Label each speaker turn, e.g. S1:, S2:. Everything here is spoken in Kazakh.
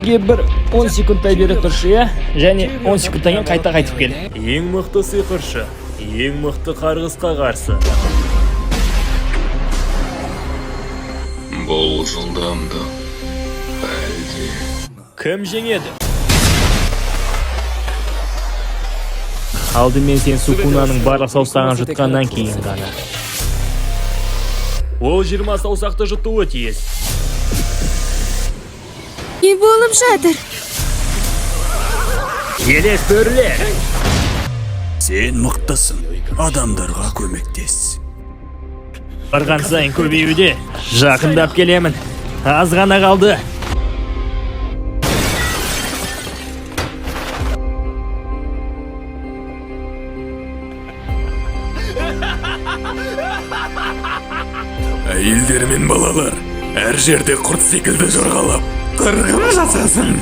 S1: Бір 10 секундтай бері тұршы, иә? Және 10 секундтан кейін қайта қайтып кел. Ең мықты сиқыршы, ең мықты қарғысқа қарсы.
S2: Бұл жылдамдық әлде
S1: Кім жеңеді? Алдымен сен Сукунаның барлық саусағын жұтқаннан кейін ғана. Ол 20 саусақты жұтуы тиіс.
S3: Не болып жатыр?
S1: Елес бөрілер!
S4: Сен мықтысың, адамдарға көмектес.
S1: Барған сайын көбеюде. Жақындап келемін. Аз ғана қалды.
S4: Әйелдер мен балалар әр жерде құрт секілді жорғалап, қырғын жасасын.